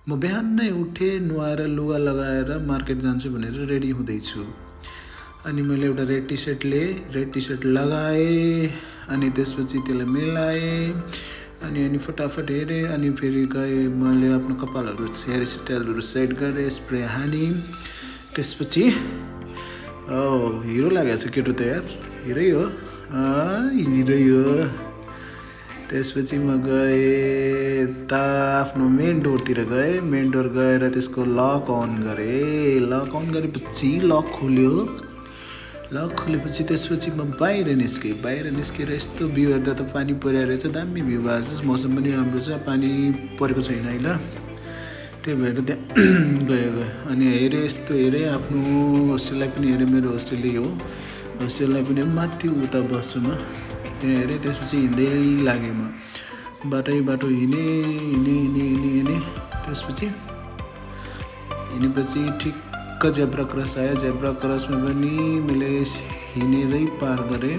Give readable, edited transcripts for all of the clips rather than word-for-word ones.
म बिहानै उठे नुहाएर लुगा लगाएर मार्केट जान्छु भनेर रेडी हुँदैछु। अनि मैले एउटा रेड टी सर्ट लगाएँ अनि त्यसपछि त्यसलाई मिलाएँ अनि फटाफट हेरेँ अनि फेरि गएँ मैले आफ्नो कपालहरू हेयर स्टाइलहरू सेट गरेँ, स्प्रे हानेँ। त्यसपछि हिरो लागेको छ केटो त यार, हिरै हो हिरै हो। त्यसपछि म गएँ आफ्नो मेन डोरतिर गएँ। मेन डोर गएर त्यसको लक अन गरेपछि लक खोलेपछि त्यसपछि म बाहिर निस्केर यस्तो भ्यू हेर्दा त पानी परिरहेको रहेछ, दामी भ्यू भएको छ, मौसम पनि राम्रो छ, पानी परेको छैन अहिले। त्यही भएर त्यहाँ गयो अनि हेरेँ आफ्नो होस्टेललाई पनि हेरेँ, मेरो होस्टेलै हो, होस्टेललाई पनि माथि उता बस्छु म, त्यहाँ हेरेँ। त्यसपछि हिँड्दै लागेँ म बाटो हिँडेँ। त्यसपछि हिँडेपछि ठिक्क जेब्रा क्रस आयो। जेब्रा क्रसमा पनि मैले हिँडेरै पार गरेँ।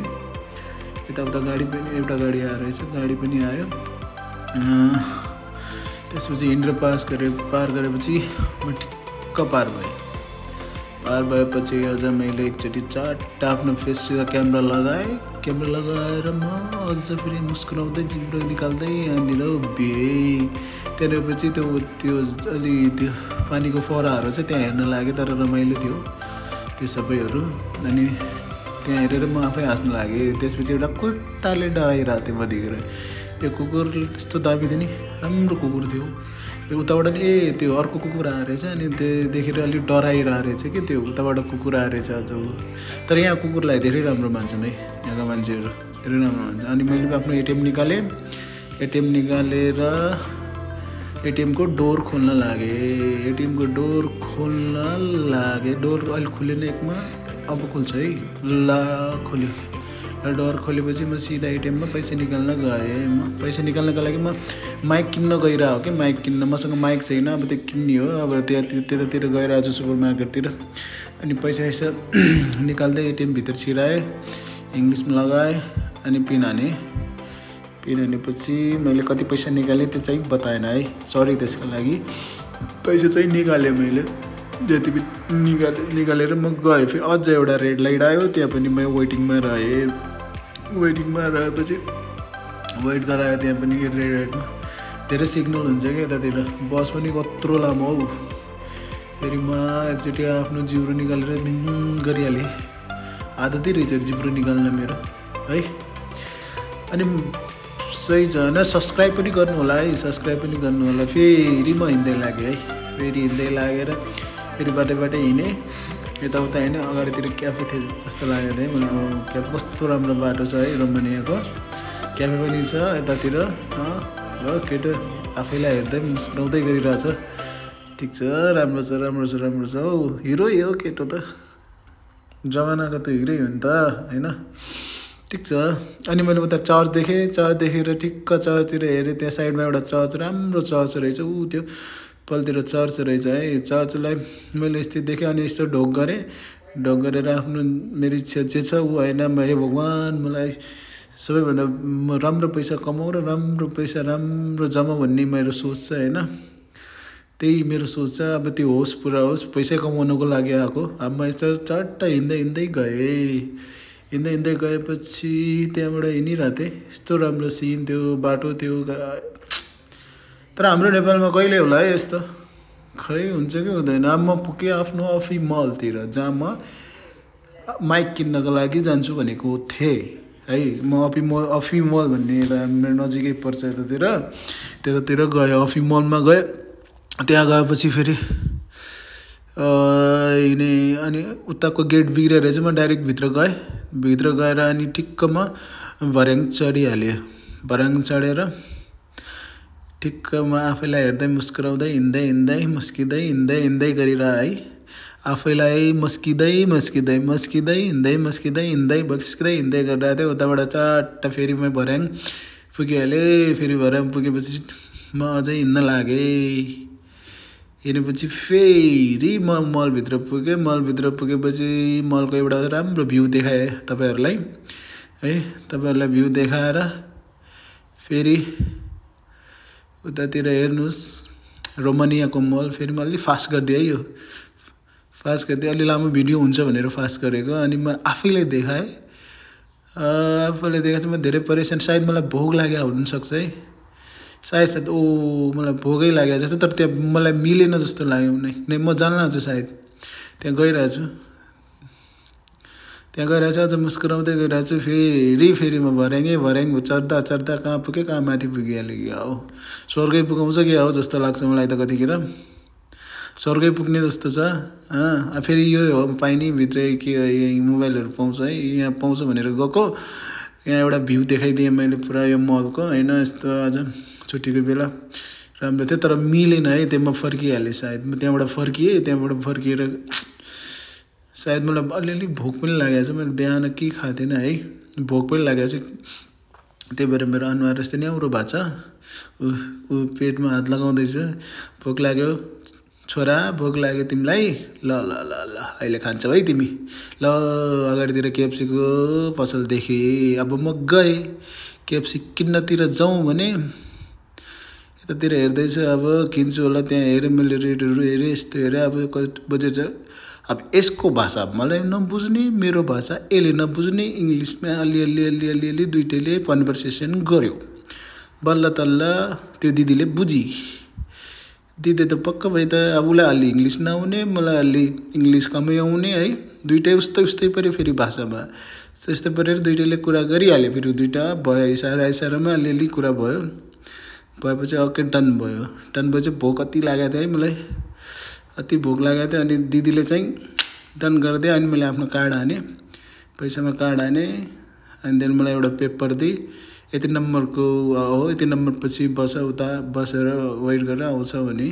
यताउता एउटा गाडी आएर रहेछ, गाडी पनि आयो। त्यसपछि हिँडेर पार गरेपछि म ठिक्क पार भएपछि अझ मैले एकचोटि चट्ट आफ्नो फेसतिर क्यामेरा लगाएर म अझ फेरि मुस्कुराउँदै जिब्रो निकाल्दै यहाँनिर उभिएँ। त्यहाँपछि त्यो अलि त्यो पानीको फराहरू चाहिँ त्यहाँ हेर्न लाग्यो, तर रमाइलो थियो त्यो सबैहरू। अनि त्यहाँ हेरेर म आफै हाँस्न लागेँ। त्यसपछि एउटा कुत्ताले डराइरहेको थियो म देखेर। यो कुकुर त्यस्तो दामी थियो नि, राम्रो कुकुर थियो। उताबाट नि त्यो अर्को कुकुर आएर रहेछ अनि त्यो देखेर अलिक डराइरहेको रहेछ कि त्यो उताबाट कुकुर आएर रहेछ अझ। तर यहाँ कुकुरलाई धेरै राम्रो मान्छन् है, यहाँका मान्छेहरू धेरै राम्रो मान्छन्। अनि मैले आफ्नो एटिएम निकालेर एटिएमको डोर खोल्न लागेँ। डोर अहिले खुलेन एकमा, अब खुल्छ है। खोल्यो। डोर खोलेपछि म सिधा एटिएममा पैसा निकाल्न गएँ। पैसा निकाल्नको लागि म माइक किन्न गइरहेको कि माइक किन्न, मसँग माइक छैन, अब त्यो किन्ने हो। अब त्यतातिर गइरहेको छु सुपर मार्केटतिर। अनि पैसा निकाल्दै एटिएम भित्र छिराएँ, इङ्ग्लिसमा लगाएँ अनि पिन हानेपछि मैले कति पैसा निकालेँ त्यो चाहिँ बताएन है, सरी त्यसको लागि। पैसा चाहिँ निकालेँ मैले, जति निकालेर म गएँ। फेरि अझ एउटा रेड लाइट आयो, त्यहाँ पनि म वेटिङमा रहेपछि वेट गरायो। त्यहाँ पनि रेड लाइटमा धेरै सिग्नल हुन्छ क्या यतातिर, बस पनि कत्रो लामो हौ। फेरि म एकचोटि आफ्नो जिब्रो निकालेर गरिहालेँ। आदतै रहेछ जिब्रो निकाल्न मेरो है। अनि सही छ होइन, सब्सक्राइब पनि गर्नु होला। फेरि म हिँड्दै लागेँ है, फेरि हिँड्दै लागेर फेरि बाटै हिँडेँ, यताउता हिँडेँ। अगाडितिर क्याफे थियो जस्तो लागेको थियो मलाई। क्याफे कस्तो राम्रो बाटो छ है, रोमानियाको क्याफे पनि छ यतातिर। केटो आफैलाई हेर्दै मुस्कुराउँदै गरिरहेछ। ठिक छ, राम्रो छ हौ, हिरो हो केटो त, जमानाको त हिरै हो नि त होइन। ठिक छ। अनि मैले उता चर्च देखेर ठिक्क चर्चतिर हेरेँ। त्यहाँ साइडमा एउटा चर्च, राम्रो चर्च रहेछ, त्यो पल्तिर चर्च रहेछ है। चर्चलाई मैले यस्तो देखेँ अनि यस्तो ढोक गरेर आफ्नो मेरो इच्छा जे छ ऊ होइन, हे भगवान् मलाई सबैभन्दा राम्रो पैसा कमाऊ र राम्रो जमा भन्ने मेरो सोच छ होइन। त्यही मेरो सोच छ। अब त्यो पुरा होस्, पैसा कमाउनको लागि आएको। अब म चट्ट हिँड्दै गएपछि त्यहाँबाट हिँडिरहेको थिएँ। यस्तो राम्रो सिन थियो, बाटो थियो। तर हाम्रो नेपालमा कहिले होला है यस्तो, खै हुन्छ कि हुँदैन। अब म पुगेँ आफ्नो अफी मलतिर, जहाँ म माइक किन्नको लागि जान्छु भनेको थिएँ है। म अफी मल भन्ने मेरो नजिकै पर्छ त्यतातिर गएँ। अफी मलमा गएँ। त्यहाँ गएपछि फेरि हिँडेँ अनि उताको गेट बिग्रेर चाहिँ म डाइरेक्ट भित्र गएर अनि ठिक्क म भर्याङ चढेर ठिक्क म आफैलाई हेर्दै मुस्कुराउँदै हिँड्दै गरिरह है। आफैलाई मुस्किँदै हिँड्दै गरिरहेको थिएँ। उताबाट चट्ट फेरि म भर्याङ पुगिहालेँ। फेरि भर्याङ पुगेपछि म अझै हिँड्न लागेँ। हिँडेपछि फेरि म मलभित्र पुगेपछि मलको एउटा राम्रो भ्यू देखाएँ तपाईँहरूलाई है। तपाईँहरूलाई भ्यू देखाएर फेरि उतातिर हेर्नुहोस् रोमानियाको मल। फेरि म अलि फास्ट गरिदिएँ है, यो फास्ट गरिदिएँ, अलि लामो भिडियो हुन्छ भनेर फास्ट गरेको। अनि म आफैले देखाएँ, आफैले देखाएँ। म धेरै परेशान, सायद मलाई भोक लाग्यो हुनसक्छ है, सायद मलाई भोकै लाग्यो जस्तो। तर त्यहाँ मलाई मिलेन जस्तो लाग्यो नै, म जान लाग्छु सायद। त्यहाँ गइरहेछु, अझ मुस्कुराउँदै गइरहेछु। फेरि म भर्याङ चढ्दा कहाँ पुगेँ, कहाँ माथि पुगिहालेँ। क्या हो, स्वर्गै पुगाउँछ क्या हो जस्तो लाग्छ मलाई त कतिखेर, स्वर्गै पुग्ने जस्तो छ। फेरि यो हो पाइने भित्र के मोबाइलहरू पाउँछ है, यहाँ पाउँछ भनेर गएको। यहाँ एउटा भ्यू देखाइदिएँ मैले पुरा यो मलको होइन। यस्तो आज छुट्टीको बेला राम्रो थियो, तर मिलेन है। त्यहाँ म फर्किहालेँ सायद, म त्यहाँबाट फर्किएर सायद मलाई अलिअलि भोक पनि लागेको छ। मैले बिहान के खाएको थिएन है, भोक पनि लागेको छ। त्यही भएर मेरो अनुहार यस्तो न्याउरो भएको छ। ऊ पेटमा हात लगाउँदैछ। भोक लाग्यो छोरा, भोक लाग्यो तिमीलाई? ल ल ल ल अहिले खान्छौ है तिमी। ल अगाडितिर केएफसीको पसल देखेँ। अब म गएँ केएफसी किन्नतिर जाउँ भने यतातिर हेर्दैछु, अब किन्छु होला। त्यहाँ हेरेँ मैले रेटहरू हेरेँ, यस्तो हेरेँ। अब कति बजेट, अब यसको भाषा मलाई नबुझ्ने, मेरो भाषा यसले नबुझ्ने, इङ्ग्लिसमा अलि दुइटैले कन्भर्सेसन गऱ्यो। बल्ल तल्ल त्यो दिदीले बुझी। दिदी त पक्क भए त अब उसलाई अलि इङ्ग्लिस नआउने, मलाई अलि इङ्ग्लिस कमै आउने है। दुइटै उस्तै पऱ्यो फेरि भाषामा। त्यस्तै परेर दुइटैले कुरा गरिहाल्यो। फेरि दुइटा भयो, इसारामा अलिअलि कुरा भयो। भएपछि ओके डन भयो। चाहिँ भोक कति लागेको थियो है मलाई, अति भोक लागेको थियो। अनि दिदीले चाहिँ डन गरिदियो। अनि मैले आफ्नो कार्ड हानेँ, पैसामा कार्ड हानेँ। अनि त्यहाँदेखि मलाई एउटा पेपर दिए, यति नम्बरको हो, यति नम्बर पछि उता बसेर वेट गरेर आउँछ भने।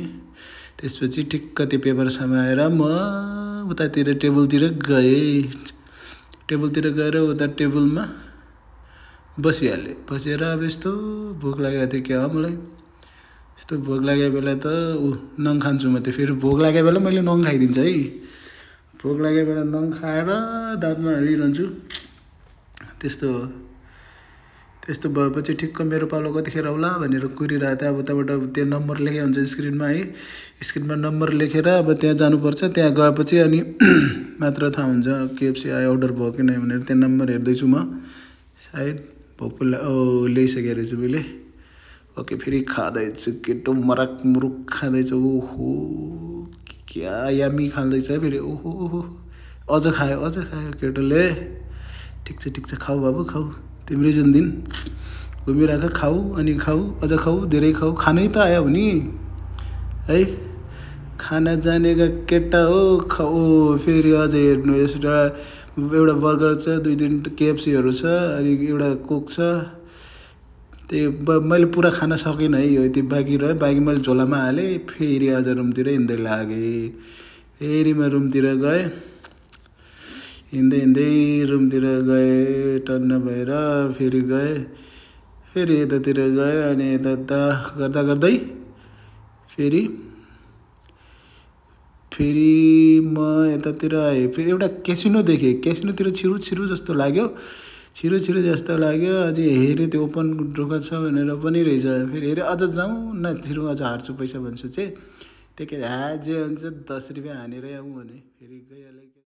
त्यसपछि ठिक्क त्यो पेपर समाएर म उतातिर टेबलतिर गएर उता टेबलमा बसिहालेँ। बसेर अब यस्तो भोक लागेको थियो क्या मलाई। यस्तो भोक लागेको बेला त नङ खान्छु म। त्यो फेरि भोक लागेको बेला मैले नङ खाइदिन्छु है। भोक लागेको बेला नङ खाएर दाँतमा हालिरहन्छु। त्यस्तो भएपछि ठिक्क मेरो पालो कतिखेर आउला भनेर कुरिरहेको थियो। अब उताबाट त्यो नम्बर लेखेको हुन्छ स्क्रिनमा है, स्क्रिनमा नम्बर लेखेर अब त्यहाँ जानुपर्छ। त्यहाँ गएपछि अनि मात्र थाहा हुन्छ केएफसी आयो, अर्डर भयो कि नै भनेर। त्यहाँ नम्बर हेर्दैछु म, सायद भोक ल्याइसकेको रहेछु मैले। ओके फेरि खाँदैछु, केटो मुरुक खाँदैछ। ओहो क्या यामी खाँदैछ फेरि। ओहो अझ खायो केटोले। ठिक छ खाऊ बाबु खाऊ, तिम्रै जन्मदिन घुमिराख, खाऊ अनि खाऊ, अझ खाऊ, धेरै खाऊ। खानै त आयो भने है, खाना जानेका केटा हो, खाऊ। फेरि अझ हेर्नु एउटा बर्गर छ, 2-3 केएफसीहरू छ, अनि एउटा कोक छ। त्यो मैले पुरा खाना सकिनँ है, यो यति बाँकी रह्यो। बाँकी मैले झोलामा हालेँ। फेरि अझ रुमतिर हिँड्दै लागेँ। फेरि म रुमतिर गएँ, हिँड्दै रुमतिर गएँ। टन्न भएर फेरि गएँ, फेरि यतातिर गएँ। अनि यता गर्दै फेरि म यतातिर आएँ। फेरि एउटा क्यासिनो देखेँ। क्यासिनोतिर छिरो जस्तो लाग्यो। अझै हेरेँ त्यो ओपन ढोका छ भनेर पनि रहेछ। फेरि हेरेँ अझ जाउँ न, छिरो अझ हार्छु पैसा भन्छु चाहिँ। त्यो के जे हुन्छ 10 रुपियाँ हानेरै आउँ भने फेरि गइहालेँ।